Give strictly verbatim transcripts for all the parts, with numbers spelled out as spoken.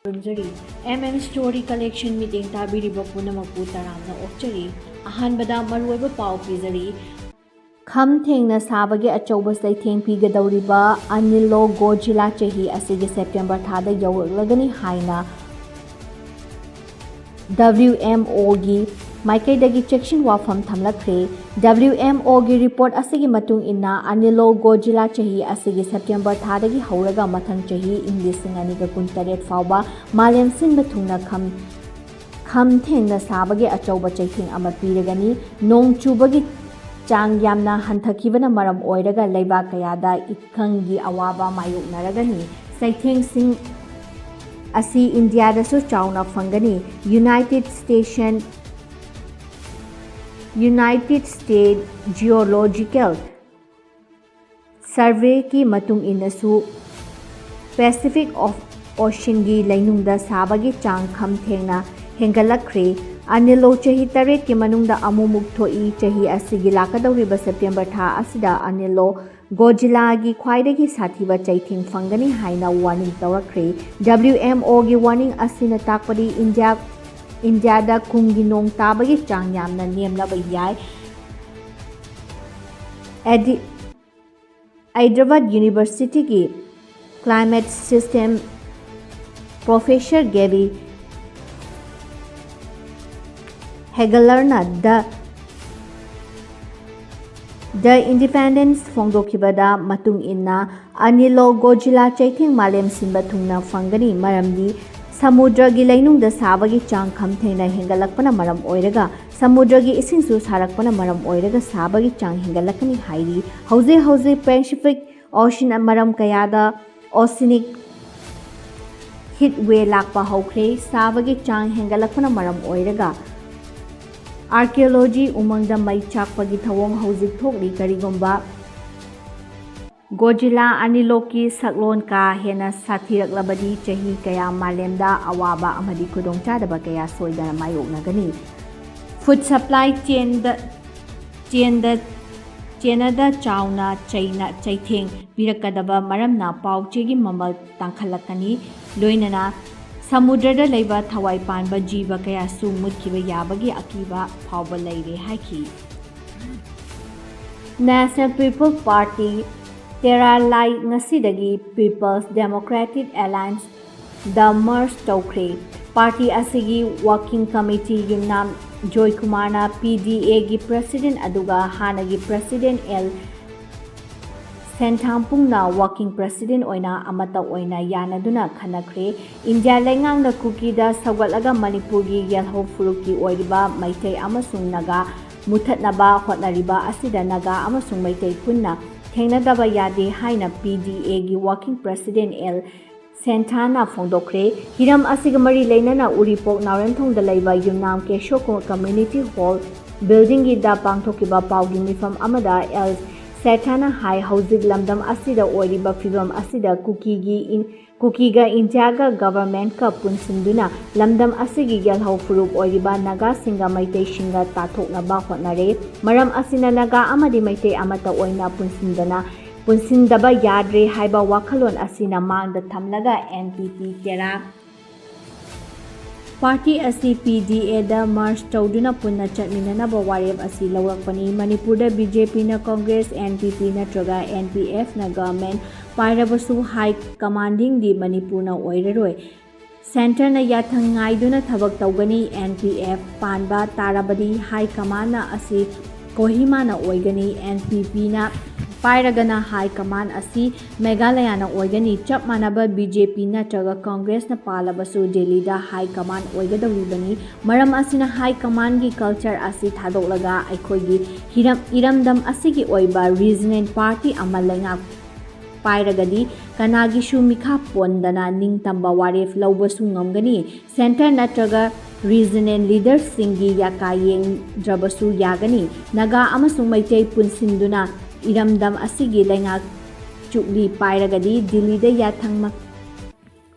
ꯈꯨꯔꯨꯝꯖꯔꯤ꯫ M M story collection ꯃꯤꯠꯌꯦꯡ ꯇꯥꯕꯤꯔꯤꯕ ꯄꯨꯝꯅꯃꯛꯄꯨ ꯇꯔꯥꯝꯅ ꯑꯣꯛꯆꯔꯤ꯫ ꯑꯍꯥꯟꯕꯗ ꯃꯔꯨꯑꯣꯏꯕ ꯄꯥꯎ ꯄꯤꯖꯔꯤ꯫ ꯈꯝ ꯊꯦꯡꯅ ꯁꯥꯕꯒꯤ ꯑꯆꯧꯕ ꯆꯩꯊꯦꯡ ꯄꯤꯒꯗꯧꯔꯤꯕ ꯑꯅꯤꯂꯣ ꯒꯣꯖꯤꯂꯥ ꯆꯍꯤ ꯑꯁꯤꯒꯤ ꯁꯦꯞꯇꯦꯝꯕꯔ ꯊꯥꯗ ꯌꯧꯔꯛꯂꯒꯅꯤ ꯍꯥꯏꯅ ꯗꯕ꯭ꯂꯤꯎ ꯑꯦꯝ ꯑꯣꯒꯤ ꯃꯥꯏꯀꯩꯗꯒꯤ ꯆꯦꯛꯁꯤꯟ ꯋꯥꯐꯝ ꯊꯝꯂꯛꯈ꯭ꯔꯦ꯫ ꯗꯕ꯭ꯂꯤꯎ ꯑꯦꯝ ꯑꯣꯒꯤ ꯔꯤꯄꯣꯔꯠ ꯑꯁꯤꯒꯤ ꯃꯇꯨꯡ ꯏꯟꯅ, ꯑꯅꯤꯂꯣ ꯒꯣꯖꯤꯂꯥ ꯆꯍꯤ ꯑꯁꯤꯒꯤ ꯁꯦꯞꯇꯦꯝꯕꯔ ꯊꯥꯗꯒꯤ ꯍꯧꯔꯒ ꯃꯊꯪ ꯆꯍꯤ ꯏꯪ ꯂꯤꯁꯤꯡ ꯑꯅꯤꯒ ꯀꯨꯟꯇꯔꯦꯠ ꯐꯥꯎꯕ ꯃꯥꯂꯦꯝ ꯁꯤꯟꯕ ꯊꯨꯡꯅ ꯈꯝ, ꯈꯝ ꯊꯦꯡꯅ ꯁꯥꯕꯒꯤ ꯑꯆꯧꯕ ꯆꯩꯊꯦꯡ ꯑꯃ ꯄꯤꯔꯒꯅꯤ꯫ ꯅꯣꯡ ꯆꯨꯕꯒꯤ ꯆꯥꯡ ꯌꯥꯝꯅ ꯍꯟꯊꯈꯤꯕꯅ ꯃꯔꯝ ꯑꯣꯏꯔꯒ ꯂꯩꯕꯥꯛ ꯀꯌꯥꯗ ꯏꯀꯪꯒꯤ ꯑꯋꯥꯕ ꯃꯥꯌꯣꯛꯅꯔꯒꯅꯤ꯫ ꯆꯩꯊꯦꯡꯁꯤꯡ ꯑꯁꯤ ꯏꯟꯗꯤꯌꯥꯗꯁꯨ ꯆꯥꯎꯅ ꯐꯪꯒꯅꯤ꯫ United states, united state geological ꯁꯔꯚꯦꯒꯤ ꯃꯇꯨꯡ ꯏꯟꯅꯁꯨ, ꯄꯦꯁꯤꯐꯤꯛ ꯑꯣꯐ ꯑꯣꯁꯤꯟꯒꯤ ꯂꯩꯅꯨꯡꯗ ꯁꯥꯕꯒꯤ ꯆꯥꯡ ꯈꯝ ꯊꯦꯡꯅ ꯍꯦꯟꯒꯠꯂꯛꯈ꯭ꯔꯦ꯫ ꯑꯅꯤꯂꯣ ꯆꯍꯤ ꯇꯔꯦꯠꯀꯤ ꯃꯅꯨꯡꯗ ꯑꯃꯨꯛꯃꯨꯛ ꯊꯣꯛꯏ꯫ ꯆꯍꯤ ꯑꯁꯤꯒꯤ ꯂꯥꯛꯀꯗꯧꯔꯤꯕ ꯁꯦꯞꯇꯦꯝꯕꯔ ꯊꯥ ꯑꯁꯤꯗ ꯑꯅꯤꯂꯣ ꯒꯣꯖꯤꯂꯥꯒꯤ ꯈ꯭ꯋꯥꯏꯗꯒꯤ ꯁꯥꯊꯤꯕ ꯆꯩꯊꯦꯡ ꯐꯪꯒꯅꯤ ꯍꯥꯏꯅ ꯋꯥꯔꯅꯤꯡ ꯇꯧꯔꯛꯈ꯭ꯔꯦ꯫ ꯗꯕ꯭ꯂꯤꯎ ꯑꯦꯝ ꯑꯣꯒꯤ ꯋꯥꯔꯅꯤꯡ ꯑꯁꯤꯅ ꯇꯥꯛꯄꯗꯤ ꯏꯟꯗꯤꯌꯥ, ꯏꯟꯗꯤꯌꯥꯗ ꯀꯨꯝꯒꯤ ꯅꯣꯡ ꯇꯥꯕꯒꯤ ꯆꯥꯡ ꯌꯥꯝꯅ ꯅꯦꯝꯂꯕ ꯌꯥꯏ꯫ ꯑꯦꯗꯤ-, ꯍꯥꯏꯗ꯭ꯔꯕꯥꯗ ꯌꯨꯅꯤꯚꯔꯁꯤꯇꯤꯒꯤ ꯀ꯭ꯂꯥꯏꯃꯦꯠ ꯁꯤꯁꯇꯦꯝ ꯄ꯭ꯔꯣꯐꯦꯁꯔ ꯒꯦꯕꯤ ꯍꯦꯒꯂꯔꯅ ꯗ, ꯗ ꯏꯟꯗꯤꯄꯦꯟꯗꯦꯟꯁ ꯐꯣꯡꯗꯣꯛꯈꯤꯕꯗ ꯃꯇꯨꯡ ꯏꯟꯅ, ꯑꯅꯤꯂꯣ ꯒꯣꯖꯤꯂꯥ ꯆꯩꯊꯦꯡ ꯃꯥꯂꯦꯝ ꯁꯤꯟꯕ ꯊꯨꯡꯅ ꯐꯪꯒꯅꯤ, ꯃꯔꯝꯗꯤ ꯁꯃꯨꯗ꯭ꯔꯒꯤ ꯂꯩꯅꯨꯡꯗ ꯁꯥꯕꯒꯤ ꯆꯥꯡ ꯈꯝ ꯊꯦꯡꯅ ꯍꯦꯟꯒꯠꯂꯛꯄꯅ ꯃꯔꯝ ꯑꯣꯏꯔꯒ ꯁꯃꯨꯗ꯭ꯔꯒꯤ ꯏꯁꯤꯡꯁꯨ ꯁꯥꯔꯛꯄꯅ ꯃꯔꯝ ꯑꯣꯏꯔꯒ ꯁꯥꯕꯒꯤ ꯆꯥꯡ ꯍꯦꯟꯒꯠꯂꯛꯀꯅꯤ ꯍꯥꯏꯔꯤ꯫ ꯍꯧꯖꯤꯛ ꯍꯧꯖꯤꯛ ꯄꯦꯁꯤꯐꯤꯛ ꯑꯣꯁꯤꯟ ꯃꯔꯝ ꯀꯌꯥꯗ ꯑꯣꯁꯤꯅꯤꯛ ꯍꯤꯠ ꯋꯦ ꯂꯥꯛꯄ ꯍꯧꯈ꯭ꯔꯦ꯫ ꯁꯥꯕꯒꯤ ꯆꯥꯡ ꯍꯦꯟꯒꯠꯂꯛꯄꯅ ꯃꯔꯝ ꯑꯣꯏꯔꯒ ꯑꯥꯔꯀꯤꯑꯣꯂꯣꯖꯤ ꯎꯃꯪꯗ ꯃꯩ ꯆꯥꯛꯄꯒꯤ ꯊꯧꯑꯣꯡ ꯍꯧꯖꯤꯛ ꯊꯣꯛꯂꯤ꯫ ꯀꯔꯤꯒꯨꯝꯕ ꯒꯣꯖꯤꯂꯥ ꯑꯅꯤꯂꯣꯛꯀꯤ ꯁꯛꯂꯣꯟ ꯀꯥ ꯍꯦꯟꯅ ꯁꯥꯊꯤꯔꯛꯂꯕꯗꯤ, ꯆꯍꯤ ꯀꯌꯥ ꯃꯥꯂꯦꯝꯗ ꯑꯋꯥꯕ ꯑꯃꯗꯤ ꯈꯨꯗꯣꯡꯆꯥꯗꯕ ꯀꯌꯥ ꯁꯣꯏꯗꯅ ꯃꯥꯌꯣꯛꯅꯒꯅꯤ꯫ ꯐꯨꯗ ꯁꯄ꯭ꯂꯥꯏ ꯆꯦꯟꯗ, ꯆꯦꯟꯗ, ꯆꯦꯅꯗ ꯆꯥꯎꯅ ꯆꯩꯅ, ꯆꯩꯊꯦꯡ ꯄꯤꯔꯛꯀꯗꯕ ꯃꯔꯝꯅ ꯄꯥꯎ ꯆꯦꯒꯤ ꯃꯃꯜ ꯇꯥꯡꯈꯠꯂꯛꯀꯅꯤ, ꯂꯣꯏꯅꯅ ꯁꯃꯨꯗ꯭ꯔꯗ ꯂꯩꯕ ꯊꯋꯥꯏ ꯄꯥꯟꯕ ꯖꯤꯕ ꯀꯌꯥꯁꯨ ꯃꯨꯠꯈꯤꯕ ꯌꯥꯕꯒꯤ ꯑꯀꯤꯕ ꯐꯥꯎꯕ ꯂꯩꯔꯦ ꯍꯥꯏꯈꯤ꯫ National People Party, ꯇꯦꯔꯥ ꯂꯥꯏ ꯉꯁꯤꯗꯒꯤ People's Democratic Alliance ꯗ merge ꯇꯧꯈ꯭ꯔꯦ꯫ ꯄꯥꯔꯇꯤ ꯑꯁꯤꯒꯤ working committee ꯌꯨꯝꯅꯥꯝ ꯖꯣꯏ ꯀꯨꯃꯥꯔꯅ P D A ꯒꯤ president ꯑꯗꯨꯒ ꯍꯥꯟꯅꯒꯤ president L ꯁꯦꯟꯊꯥꯝꯄꯨꯡꯅ working president ꯑꯣꯏꯅ ꯑꯃꯠꯇ ꯑꯣꯏꯅ ꯌꯥꯅꯗꯨꯅ ꯈꯟꯅꯈ꯭ꯔꯦ꯫ ꯏꯟꯗꯤꯌꯥ ꯂꯩꯉꯥꯛꯅ ꯀꯨꯀꯤꯗ ꯁꯧꯒꯠꯂꯒ ꯃꯅꯤꯄꯨꯔꯒꯤ ꯌꯦꯜꯍꯧ ꯐꯨꯔꯨꯞꯀꯤ ꯑꯣꯏꯔꯤꯕ ꯃꯩꯇꯩ ꯑꯃꯁꯨꯡ ꯅꯥꯒꯥ ꯃꯨꯊꯠꯅꯕ ꯍꯣꯠꯅꯔꯤꯕ ꯑꯁꯤꯗ ꯅꯥꯒꯥ ꯑꯃꯁꯨꯡ ꯃꯩꯇꯩ ꯄꯨꯟꯅ ꯊꯦꯡꯅꯗꯕ ꯌꯥꯗꯦ ꯍꯥꯏꯅ P D A ꯒꯤ working president L ꯁꯦꯟꯊꯥꯅ ꯐꯣꯡꯗꯣꯛꯈ꯭ꯔꯦ꯫ ꯍꯤꯔꯝ ꯑꯁꯤꯒ ꯃꯔꯤ ꯂꯩꯅꯅ ꯎꯔꯤꯄꯣꯛ ꯅꯥꯎꯔꯦꯝꯊꯣꯡꯗ ꯂꯩꯕ ꯌꯨꯝꯅꯥꯝ ꯀꯦꯁꯣ ꯀꯣ-, community hall building ꯒꯤꯗ ꯄꯥꯡꯊꯣꯛꯈꯤꯕ ꯄꯥꯎꯒꯤ ꯃꯤꯐꯝ ꯑꯃꯗ L ꯁꯦꯟꯊꯥꯅ ꯍꯥꯏ, ꯍꯧꯖꯤꯛ ꯂꯝꯗꯝ ꯑꯁꯤꯗ ꯑꯣꯏꯔꯤꯕ ꯐꯤꯕꯝ ꯑꯁꯤꯗ ꯀꯨꯀꯤꯒꯤ ꯏꯟ-, ꯀꯨꯀꯤꯒ ꯏꯟꯗꯤꯌꯥꯒ government ꯀ ꯄꯨꯟꯁꯤꯟꯗꯨꯅ ꯂꯝꯗꯝ ꯑꯁꯤꯒꯤ ꯌꯦꯜꯍꯧ ꯐꯨꯔꯨꯞ ꯑꯣꯏꯔꯤꯕ ꯅꯥꯒꯥꯁꯤꯡꯒ ꯃꯩꯇꯩꯁꯤꯡꯒ ꯇꯥꯊꯣꯛꯅꯕ ꯍꯣꯠꯅꯔꯦ꯫ ꯃꯔꯝ ꯑꯁꯤꯅ ꯅꯥꯒꯥ ꯑꯃꯗꯤ ꯃꯩꯇꯩ ꯑꯃꯠꯇ ꯑꯣꯏꯅ ꯄꯨꯟꯁꯤꯟꯗꯅ, ꯄꯨꯟꯁꯤꯟꯗꯕ ꯌꯥꯗ꯭ꯔꯦ ꯍꯥꯏꯕ ꯋꯥꯈꯜꯂꯣꯟ ꯑꯁꯤꯅ ꯃꯥꯡꯗ ꯊꯝꯂꯒ N P P ꯇꯦꯔꯥ ꯄꯥꯔꯇꯤ ꯑꯁꯤ P D A the merge ꯇꯧꯗꯨꯅ ꯄꯨꯟꯅ ꯆꯠꯃꯤꯟꯅꯅꯕ ꯋꯥꯔꯦꯞ ꯑꯁꯤ ꯂꯧꯔꯛꯄꯅꯤ꯫ ꯃꯅꯤꯄꯨꯔꯗ B J P ꯅ Congress, N P P ꯅꯠꯇ꯭ꯔꯒ N P F ꯅ government ꯄꯥꯏꯔꯕꯁꯨ high commanding ꯗꯤ ꯃꯅꯤꯄꯨꯔꯅ ꯑꯣꯏꯔꯔꯣꯏ꯫ Centre ꯅ ꯌꯥꯊꯪ ꯉꯥꯏꯗꯨꯅ ꯊꯕꯛ ꯇꯧꯒꯅꯤ꯫ N P F ꯄꯥꯟꯕ ꯇꯥꯔꯕꯗꯤ high command ꯅ ꯑꯁꯤ ꯀꯣꯍꯤꯃꯥꯅ ꯑꯣꯏꯒꯅꯤ꯫ N P P ꯅ ꯄꯥꯏꯔꯒꯅ high command ꯑꯁꯤ ꯃꯦꯘꯥꯂꯌꯥꯅ ꯑꯣꯏꯒꯅꯤ꯫ ꯆꯞ ꯃꯥꯟꯅꯕ B J P ꯅꯠꯇ꯭ꯔꯒ Congress ꯅ ꯄꯥꯜꯂꯕꯁꯨ ꯗꯦꯜꯂꯤꯗ high command ꯑꯣꯏꯒꯗꯧꯔꯤꯕꯅꯤ꯫ ꯃꯔꯝ ꯑꯁꯤꯅ high command ꯒꯤ culture ꯑꯁꯤ ꯊꯥꯗꯣꯛꯂꯒ ꯑꯩꯈꯣꯏꯒꯤ ꯍꯤꯔꯝ, ꯏꯔꯝꯗꯝ ꯑꯁꯤꯒꯤ ꯑꯣꯏꯕ regional party ꯑꯃ ꯂꯩꯉꯥꯛ ꯄꯥꯏꯔꯒꯗꯤ ꯀꯅꯥꯒꯤꯁꯨ ꯃꯤꯈꯥ ꯄꯣꯟꯗꯅ ꯅꯤꯡꯇꯝꯕ ꯋꯥꯔꯦꯞ ꯂꯧꯕꯁꯨ ꯉꯝꯒꯅꯤ꯫ Centre ꯅꯠꯇ꯭ꯔꯒ regional leader ꯁꯤꯡꯒꯤ ꯌꯥꯀꯥ ꯌꯦꯡꯗ꯭ꯔꯕꯁꯨ ꯌꯥꯒꯅꯤ꯫ ꯅꯥꯒꯥ ꯑꯃꯁꯨꯡ ꯃꯩꯇꯩ ꯄꯨꯟꯁꯤꯟꯗꯨꯅ ꯏꯔꯝꯗꯝ ꯑꯁꯤꯒꯤ ꯂꯩꯉꯥꯛ ꯆꯨꯛꯂꯤ ꯄꯥꯏꯔꯒꯗꯤ ꯗꯤꯜꯂꯤꯗ ꯌꯥꯊꯪ ꯃ-,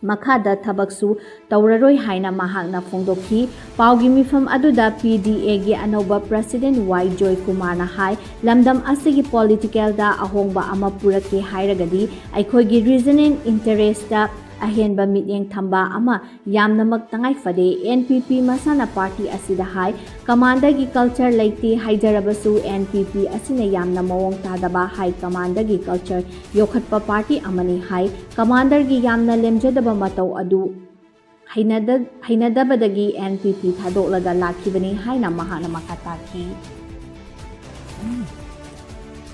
ꯃꯈꯥꯗ ꯊꯕꯛꯁꯨ ꯇꯧꯔꯔꯣꯏ ꯍꯥꯏꯅ ꯃꯍꯥꯛꯅ ꯐꯣꯡꯗꯣꯛꯈꯤ꯫ ꯄꯥꯎꯒꯤ ꯃꯤꯐꯝ ꯑꯗꯨꯗ P D A ꯒꯤ ꯑꯅꯧꯕ president Y ꯖꯣꯏ ꯀꯨꯃꯥꯔꯅ ꯍꯥꯏ, ꯂꯝꯗꯝ ꯑꯁꯤꯒꯤ political ꯗ ꯑꯍꯣꯡꯕ ꯑꯃ ꯄꯨꯔꯛꯀꯦ ꯍꯥꯏꯔꯒꯗꯤ ꯑꯩꯈꯣꯏꯒꯤ regional interest ꯇ ꯑꯍꯦꯟꯕ ꯃꯤꯠꯌꯦꯡ ꯊꯝꯕ ꯑꯃ ꯌꯥꯝꯅꯃꯛ ꯇꯉꯥꯏ ꯐꯗꯦ꯫ ꯑꯦꯟ ꯄꯤ ꯄꯤ ꯃꯁꯥꯅ ꯄꯥꯔꯇꯤ ꯑꯁꯤꯗ ꯍꯥꯏ, ꯀꯃꯥꯟꯗꯔꯒꯤ ꯀꯜꯆꯔ ꯂꯩꯇꯦ ꯍꯥꯏꯖꯔꯕꯁꯨ ꯑꯦꯟ ꯄꯤ ꯄꯤ ꯑꯁꯤꯅ ꯌꯥꯝꯅ ꯃꯑꯣꯡ ꯇꯥꯗꯕ ꯍꯥꯏ ꯀꯃꯥꯟꯗꯔꯒꯤ ꯀꯜꯆꯔ ꯌꯣꯛꯈꯠꯄ ꯄꯥꯔꯇꯤ ꯑꯃꯅꯤ ꯍꯥꯏ꯫ ꯀꯃꯥꯟꯗꯔꯒꯤ ꯌꯥꯝꯅ ꯂꯦꯝꯖꯗꯕ ꯃꯇꯧ ꯑꯗꯨ ꯍꯩꯅꯗ-, ꯍꯩꯅꯗꯕꯗꯒꯤ ꯑꯦꯟ ꯄꯤ ꯄꯤ ꯊꯥꯗꯣꯛꯂꯒ ꯂꯥꯛꯈꯤꯕꯅꯤ ꯍꯥꯏꯅ ꯃꯍꯥꯛꯅ ꯃꯈꯥ ꯇꯥꯈꯤ꯫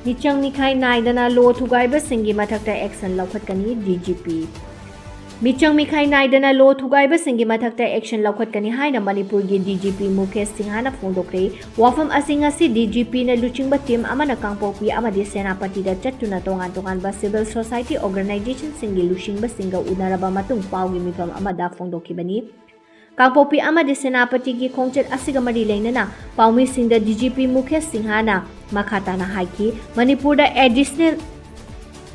ꯃꯤꯆꯪ ꯃꯤꯈꯥꯏ ꯅꯥꯏꯗꯅ ꯂꯣ ꯊꯨꯒꯥꯏꯕꯁꯤꯡꯒꯤ ꯃꯊꯛꯇ ꯑꯦꯛꯁꯟ ꯂꯧꯈꯠꯀꯅꯤ ꯗꯤ ꯖꯤ ꯄꯤ꯫ ꯃꯤꯆꯪ ꯃꯤꯈꯥꯏ ꯅꯥꯏꯗꯅ ꯂꯣ ꯊꯨꯒꯥꯏꯕꯁꯤꯡꯒꯤ ꯃꯊꯛꯇ ꯑꯦꯛꯁꯟ ꯂꯧꯈꯠꯀꯅꯤ ꯍꯥꯏꯅ ꯃꯅꯤꯄꯨꯔꯒꯤ ꯗꯤ ꯖꯤ ꯄꯤ ꯃꯨꯀꯦꯁ ꯁꯤꯡꯍꯥꯅ ꯐꯣꯡꯗꯣꯛꯈ꯭ꯔꯦ꯫ ꯋꯥꯐꯝ ꯑꯁꯤ ꯉꯁꯤ ꯗꯤ ꯖꯤ ꯄꯤꯅ ꯂꯨꯆꯤꯡꯕ ꯇꯤꯝ ꯑꯃꯅ ꯀꯥꯡꯄꯣꯛꯄꯤ ꯑꯃꯗꯤ ꯁꯦꯅꯥꯄꯇꯤꯗ ꯆꯠꯇꯨꯅ ꯇꯣꯉꯥꯟ ꯇꯣꯉꯥꯟꯕ civil society organizationꯁꯤꯡꯒꯤ ꯂꯨꯆꯤꯡꯕꯁꯤꯡꯒ ꯎꯅꯔꯕ ꯃꯇꯨꯡ ꯄꯥꯎꯒꯤ ꯃꯤꯐꯝ ꯑꯃꯗ ꯐꯣꯡꯗꯣꯛꯈꯤꯕꯅꯤ꯫ ꯀꯥꯡꯄꯣꯛꯄꯤ ꯑꯃꯗꯤ ꯁꯦꯅꯥꯄꯇꯤꯒꯤ ꯈꯣꯡꯆꯠ ꯑꯁꯤꯒ ꯃꯔꯤ ꯂꯩꯅꯅ ꯄꯥꯎꯃꯤꯁꯤꯡꯗ ꯗꯤ ꯖꯤ ꯄꯤ ꯃꯨꯀꯦꯁ ꯁꯤꯡꯍꯥꯅ ꯃꯈꯥ ꯇꯥꯅ ꯍꯥꯏꯈꯤ, ꯃꯅꯤꯄꯨꯔꯗ Additional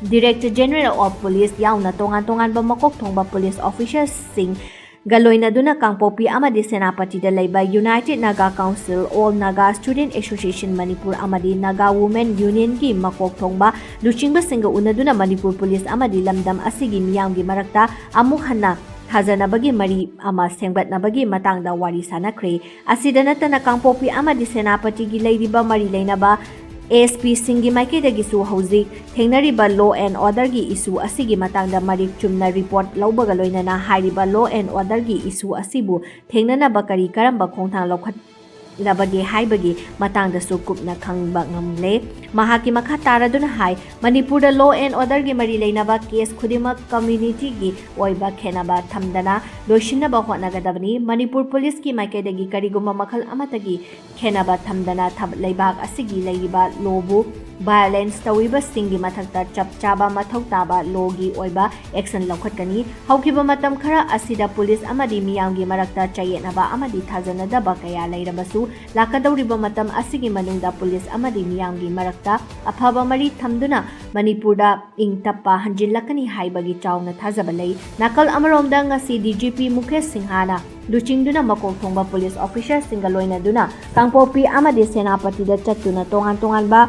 Director General of Police ꯌꯥꯎꯅ ꯇꯣꯉꯥꯟ ꯇꯣꯉꯥꯟꯕ ꯃꯀꯣꯛ ꯊꯣꯡꯕ ꯄꯨꯂꯤꯁ ꯑꯣꯐꯤꯁꯥꯔꯁꯤꯡꯒ ꯂꯣꯏꯅꯗꯨꯅ ꯀꯥꯡꯄꯣꯛꯄꯤ ꯑꯃꯗꯤ ꯁꯦꯅꯥꯄꯇꯤꯗ ꯂꯩꯕ United Naga Council, All Naga Student Association Manipur ꯑꯃꯗꯤ Naga Women Unionꯒꯤ ꯃꯀꯣꯛ ꯊꯣꯡꯕ ꯂꯨꯆꯤꯡꯕꯁꯤꯡꯒ ꯎꯅꯗꯨꯅ ꯃꯅꯤꯄꯨꯔ ꯄꯨꯂꯤꯁ ꯑꯃꯗꯤ ꯂꯝꯗꯝ ꯑꯁꯤꯒꯤ ꯃꯤꯌꯥꯝꯒꯤ ꯃꯔꯛꯇ ꯑꯃꯨꯛ ꯍꯟꯅ ꯊꯥꯖꯅꯕꯒꯤ ꯃꯔꯤ ꯑꯃ ꯁꯦꯝꯒꯠꯅꯕꯒꯤ ꯃꯇꯥꯡꯗ ꯋꯥꯔꯤ ꯁꯥꯅꯈ꯭ꯔꯦ꯫ ꯑꯁꯤꯗ ꯅꯠꯇꯅ ꯀꯥꯡꯄꯣꯛꯄꯤ ꯑꯃꯗꯤ ꯁꯦꯅꯥꯄꯇꯤꯒꯤ ꯂꯩꯔꯤꯕ ꯃꯔꯤ ꯂꯩꯅꯕ ꯑꯦꯁ ꯄꯤꯁꯤꯡꯒꯤ ꯃꯥꯏꯀꯩꯗꯒꯤꯁꯨ ꯍꯧꯖꯤꯛ ꯊꯦꯡꯅꯔꯤꯕ law and orderꯒꯤ issue ꯑꯁꯤꯒꯤ ꯃꯇꯥꯡꯗ ꯃꯔꯤꯛ ꯆꯨꯝꯅ report ꯂꯧꯕꯒ ꯂꯣꯏꯅꯅ ꯍꯥꯏꯔꯤꯕ law and orderꯒꯤ issue ꯑꯁꯤꯕꯨ ꯊꯦꯡꯅꯅꯕ ꯀꯔꯤ ꯀꯔꯝꯕ ꯈꯣꯡꯊꯥꯡ ꯂꯧꯈꯠꯂꯕꯒꯦ ꯍꯥꯏꯕꯒꯤ ꯃꯇꯥꯡꯗꯁꯨ ꯀꯨꯞꯅ ꯈꯪꯕ ꯉꯝꯂꯦ꯫ ꯃꯍꯥꯛꯀꯤ ꯃꯈꯥ ꯇꯥꯔꯗꯨꯅ ꯍꯥꯏ, ꯃꯅꯤꯄꯨꯔꯗ law and orderꯒꯤ ꯃꯔꯤ ꯂꯩꯅꯕ case ꯈꯨꯗꯤꯡꯃꯛ communityꯒꯤ ꯑꯣꯏꯕ ꯈꯦꯠꯅꯕ ꯊꯝꯗꯅ ꯂꯣꯏꯁꯤꯟꯅꯕ ꯍꯣꯠꯅꯒꯗꯕꯅꯤ꯫ ꯃꯅꯤꯄꯨꯔ ꯄꯨꯂꯤꯁꯀꯤ ꯃꯥꯏꯀꯩꯗꯒꯤ ꯀꯔꯤꯒꯨꯝꯕ ꯃꯈꯜ ꯑꯃꯠꯇꯒꯤ ꯈꯦꯟꯅꯕ ꯊꯝꯗꯅ ꯊꯕ-, ꯂꯩꯕꯥꯛ ꯑꯁꯤꯒꯤ ꯂꯩꯔꯤꯕ lawꯕꯨ violence ꯇꯧꯔꯤꯕꯁꯤꯡꯒꯤ ꯃꯊꯛꯇ ꯆꯞ ꯆꯥꯕ ꯃꯊꯧ ꯇꯥꯕ lawꯒꯤ ꯑꯣꯏꯕ action ꯂꯧꯈꯠꯀꯅꯤ꯫ ꯍꯧꯈꯤꯕ ꯃꯇꯝ ꯈꯔ ꯑꯁꯤꯗ ꯄꯨꯂꯤꯁ ꯑꯃꯗꯤ ꯃꯤꯌꯥꯝꯒꯤ ꯃꯔꯛꯇ ꯆꯌꯦꯠꯅꯕ ꯑꯃꯗꯤ ꯊꯥꯖꯅꯗꯕ ꯀꯌꯥ ꯂꯩꯔꯕꯁꯨ, ꯂꯥꯛꯀꯗꯧꯔꯤꯕ ꯃꯇꯝ ꯑꯁꯤꯒꯤ ꯃꯅꯨꯡꯗ ꯄꯨꯂꯤꯁ ꯑꯃꯗꯤ ꯃꯤꯌꯥꯝꯒꯤ ꯃꯔꯛꯇ ꯑꯐꯕ ꯃꯔꯤ ꯊꯝꯗꯨꯅ ꯃꯅꯤꯄꯨꯔꯗ ꯏꯪ ꯇꯞꯄ ꯍꯟꯖꯤꯜꯂꯛꯀꯅꯤ ꯍꯥꯏꯕꯒꯤ ꯆꯥꯎꯅ ꯊꯥꯖꯕ ꯂꯩ꯫ ꯅꯥꯀꯜ ꯑꯃꯔꯣꯝꯗ ꯉꯁꯤ ꯗꯤ ꯖꯤ ꯄꯤ ꯃꯨꯀꯦꯁ ꯁꯤꯡꯍꯥꯅ ꯂꯨꯆꯤꯡꯗꯨꯅ ꯃꯀꯣꯛ ꯊꯣꯡꯕ ꯄꯨꯂꯤꯁ ꯑꯣꯐꯤꯁꯥꯔꯁꯤꯡꯒ ꯂꯣꯏꯅꯗꯨꯅ ꯀꯥꯡꯄꯣꯛꯄꯤ ꯑꯃꯗꯤ ꯁꯦꯅꯥꯄꯇꯤꯗ ꯆꯠꯇꯨꯅ ꯇꯣꯉꯥꯟ ꯇꯣꯉꯥꯟꯕ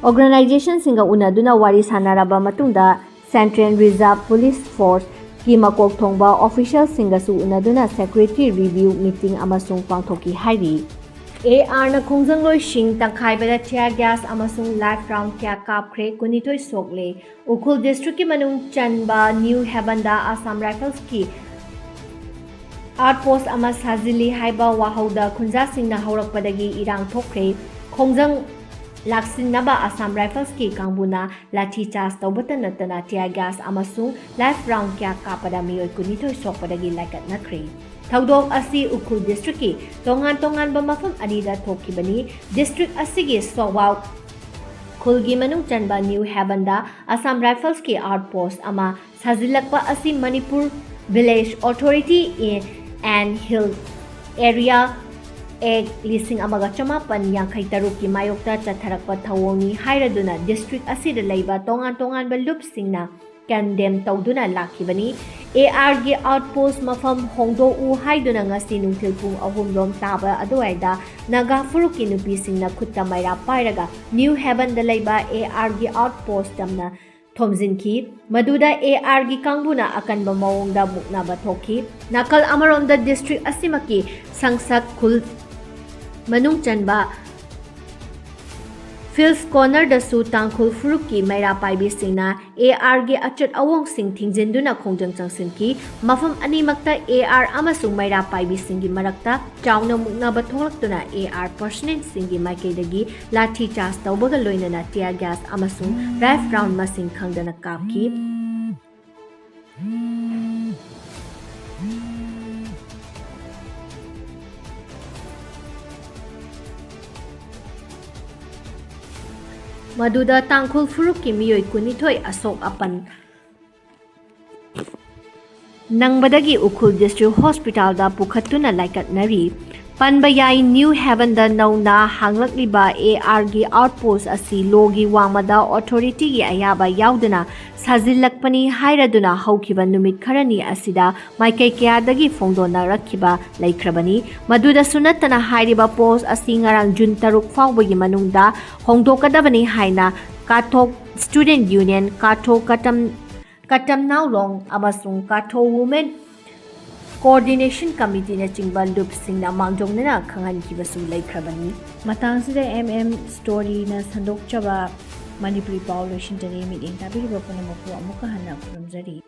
organizationꯁꯤꯡꯒ ꯎꯅꯗꯨꯅ ꯋꯥꯔꯤ ꯁꯥꯟꯅꯔꯕ ꯃꯇꯨꯡꯗ Central Reserve Police Force ꯀꯤ ꯃꯀꯣꯛ ꯊꯣꯡꯕ official ꯁꯤꯡꯒꯁꯨ ꯎꯅꯗꯨꯅ security review meeting ꯑꯃꯁꯨ ꯄꯥꯡꯊꯣꯛꯈꯤ ꯍꯥꯏꯔꯤ꯫ ꯑꯦ ꯑꯥꯔꯅ ꯈꯣꯡꯖꯪꯂꯣꯏꯁꯤꯡ ꯇꯪꯈꯥꯏꯕꯗ tear gas ꯑꯃꯁꯨꯡ live round ꯀꯌꯥ ꯀꯥꯞꯈ꯭ꯔꯦ, ꯀꯨꯟꯅꯤꯊꯣꯏ ꯁꯣꯛꯂꯦ꯫ ꯎꯈ꯭ꯔꯨꯜ district ꯀꯤ ꯃꯅꯨꯡ ꯆꯟꯕ New Haven ꯗ Assam Rifles ꯀꯤ outpost ꯑꯃ ꯁꯥꯖꯤꯜꯂꯤ ꯍꯥꯏꯕ ꯋꯥꯍꯧꯗ ꯈꯨꯟꯖꯥꯁꯤꯡꯅ ꯍꯧꯔꯛꯄꯗꯒꯤ ꯏꯔꯥꯡ ꯊꯣꯛꯈ꯭ꯔꯦ꯫ ꯈꯣꯡꯖꯪ ꯂꯥꯛꯁꯤꯟꯅꯕ Assam Rifles ꯀꯤ ꯀꯥꯡꯕꯨꯅ ꯂꯥꯊꯤ ꯆꯥꯔꯖ ꯇꯧꯕꯇ ꯅꯠꯇꯅ tear gas ꯑꯃꯁꯨꯡ live round ꯀꯌꯥ ꯀꯥꯞꯄꯗ ꯃꯤꯑꯣꯏ ꯀꯨꯟꯅꯤꯊꯣꯏ ꯁꯣꯛꯄꯗꯒꯤ ꯂꯥꯏꯀꯠꯅꯈ꯭ꯔꯦ꯫ ꯊꯧꯗꯣꯛ ꯑꯁꯤ ꯎꯈ꯭ꯔꯨꯜ district ꯀꯤ ꯇꯣꯉꯥꯟ ꯇꯣꯉꯥꯟꯕ ꯃꯐꯝ ꯑꯅꯤꯗ ꯊꯣꯛꯈꯤꯕꯅꯤ꯫ District ꯑꯁꯤꯒꯤ ꯁꯣꯋꯥꯎ ꯈꯨꯜꯒꯤ ꯃꯅꯨꯡ ꯆꯟꯕ New Haven ꯗ Assam Rifles ꯀꯤ outpost ꯑꯃ ꯁꯥꯖꯤꯜꯂꯛꯄ ꯑꯁꯤ Manipur Village Authority and Hill Area Act ꯂꯤꯁꯤꯡ ꯑꯃꯒ ꯆꯃꯥꯄꯟ ꯌꯥꯡꯈꯩ ꯇꯔꯨꯛꯀꯤ ꯃꯥꯌꯣꯛꯇ ꯆꯠꯊꯔꯛꯄ ꯊꯧꯑꯣꯡꯅꯤ ꯍꯥꯏꯔꯗꯨꯅ district ꯑꯁꯤꯗ ꯂꯩꯕ ꯇꯣꯉꯥꯟ ꯇꯣꯉꯥꯟꯕ ꯂꯨꯞꯁꯤꯡꯅ condemn ꯇꯧꯗꯨꯅ ꯂꯥꯛꯈꯤꯕꯅꯤ꯫ ꯑꯦ ꯑꯥꯔꯒꯤ outpost ꯃꯐꯝ ꯍꯣꯡꯗꯣꯛꯎ ꯍꯥꯏꯗꯨꯅ ꯉꯁꯤ ꯅꯨꯡꯊꯤꯜ ꯄꯨꯡ ꯑꯍꯨꯝ ꯔꯣꯝ ꯇꯥꯕ ꯑꯗꯨꯋꯥꯏꯗ ꯅꯥꯒꯥ ꯐꯨꯔꯨꯞꯀꯤ ꯅꯨꯄꯤꯁꯤꯡꯅ ꯈꯨꯠꯇ ꯃꯩꯔꯥ ꯄꯥꯏꯔꯒ New Haven ꯗ ꯂꯩꯕ ꯑꯦ ꯑꯥꯔꯒꯤ outpost ꯇꯝꯅ ꯊꯣꯝꯖꯤꯟꯈꯤ꯫ ꯃꯗꯨꯗ ꯑꯦ ꯑꯥꯔꯒꯤ ꯀꯥꯡꯕꯨꯅ ꯑꯀꯟꯕ ꯃꯑꯣꯡꯗ ꯃꯨꯛꯅꯕ ꯊꯣꯛꯈꯤ꯫ ꯅꯥꯀꯜ ꯑꯃꯔꯣꯝꯗ district ꯑꯁꯤꯃꯛꯀꯤ ꯁꯪꯁꯛ ꯈꯨꯜ ꯃꯅꯨꯡ ꯆꯟꯕ Phil's Corner ꯗꯁꯨ ꯇꯥꯡꯈꯨꯜ ꯐꯨꯔꯨꯞꯀꯤ ꯃꯩꯔꯥ ꯄꯥꯏꯕꯤꯁꯤꯡꯅ ꯑꯦ ꯑꯥꯔꯒꯤ ꯑꯆꯠ ꯑꯋꯣꯡꯁꯤꯡ ꯊꯤꯡꯖꯤꯟꯗꯨꯅ ꯈꯣꯡꯖꯪ ꯆꯪꯁꯤꯟꯈꯤ꯫ ꯃꯐꯝ ꯑꯅꯤꯃꯛꯇ ꯑꯦ ꯑꯥꯔ ꯑꯃꯁꯨꯡ ꯃꯩꯔꯥ ꯄꯥꯏꯕꯤꯁꯤꯡꯒꯤ ꯃꯔꯛꯇ ꯆꯥꯎꯅ ꯃꯨꯛꯅꯕ ꯊꯣꯛꯂꯛꯇꯨꯅ ꯑꯦ ꯑꯥꯔ personnel ꯁꯤꯡꯒꯤ ꯃꯥꯏꯀꯩꯗꯒꯤ ꯂꯥꯊꯤ ꯆꯥꯔꯖ ꯇꯧꯕꯒ ꯂꯣꯏꯅꯅ tear gas ꯑꯃꯁꯨꯡ live round ꯃꯁꯤꯡ ꯈꯪꯗꯅ ꯀꯥꯞꯈꯤ꯫ ꯃꯗꯨꯗ ꯇꯥꯡꯈꯨꯜ ꯐꯨꯔꯨꯞꯀꯤ ꯃꯤꯑꯣꯏ ꯀꯨꯟꯅꯤꯊꯣꯏ ꯑꯁꯣꯛ ꯑꯄꯟ ꯅꯪꯕꯗꯒꯤ ꯎꯈ꯭ꯔꯨꯜ district hospital ꯗ ꯄꯨꯈꯠꯇꯨꯅ ꯂꯥꯏꯀꯠꯅꯔꯤ꯫ ꯄꯟꯕ ꯌꯥꯏ, New Haven ꯗ ꯅꯧꯅ ꯍꯥꯡꯂꯛꯂꯤꯕ ꯑꯦ ꯑꯥꯔꯒꯤ outpost ꯑꯁꯤ ꯂꯣꯒꯤ ꯋꯥꯡꯃꯗ authority ꯒꯤ ꯑꯌꯥꯕ ꯌꯥꯎꯗꯅ ꯁꯥꯖꯤꯜꯂꯛꯄꯅꯤ ꯍꯥꯏꯔꯗꯨꯅ ꯍꯧꯈꯤꯕ ꯅꯨꯃꯤꯠ ꯈꯔꯅꯤ ꯑꯁꯤꯗ ꯃꯥꯏꯀꯩ ꯀꯌꯥꯗꯒꯤ ꯐꯣꯡꯗꯣꯛꯅꯔꯛꯈꯤꯕ ꯂꯩꯈ꯭ꯔꯕꯅꯤ꯫ ꯃꯗꯨꯗꯁꯨ ꯅꯠꯇꯅ ꯍꯥꯏꯔꯤꯕ post ꯑꯁꯤ ꯉꯔꯥꯡ June ꯇꯔꯨꯛ ꯐꯥꯎꯕꯒꯤ ꯃꯅꯨꯡꯗ ꯍꯣꯡꯗꯣꯛꯀꯗꯕꯅꯤ ꯍꯥꯏꯅ ꯀꯥꯊꯣꯛ ꯁ꯭ꯇꯨꯗꯦꯟꯠ ꯌꯨꯅꯤꯌꯟ, ꯀꯥꯊꯣꯛ ꯀꯇꯝ ꯀꯇꯝ ꯅꯥꯎꯂꯣꯡ ꯑꯃꯁꯨꯡ ꯀꯥꯊꯣꯛ ꯋꯨꯃꯦꯟ ꯀꯣꯑꯣꯔꯗꯤꯅꯦꯁꯟ ꯀꯃꯤꯇꯤꯅꯆꯤꯡꯕ ꯂꯨꯞꯁꯤꯡꯅ ꯃꯥꯡꯖꯧꯅꯅ ꯈꯪꯍꯟꯈꯤꯕꯁꯨ ꯂꯩꯈ꯭ꯔꯕꯅꯤ꯫ ꯃꯇꯥꯡꯁꯤꯗ ꯑꯦꯝ ꯑꯦꯝ ꯁ꯭ꯇꯣꯔꯤꯅ ꯁꯟꯗꯣꯛꯆꯕ ꯃꯅꯤꯄꯨꯔꯤ ꯄꯥꯎ ꯂꯣꯏꯁꯤꯟꯖꯔꯤ꯫ ꯃꯤꯠꯌꯦꯡ ꯇꯥꯕꯤꯔꯤꯕ ꯄꯨꯝꯅꯃꯛꯄꯨ ꯑꯃꯨꯛꯀ ꯍꯟꯅ ꯈꯨꯔꯨꯝꯖꯔꯤ꯫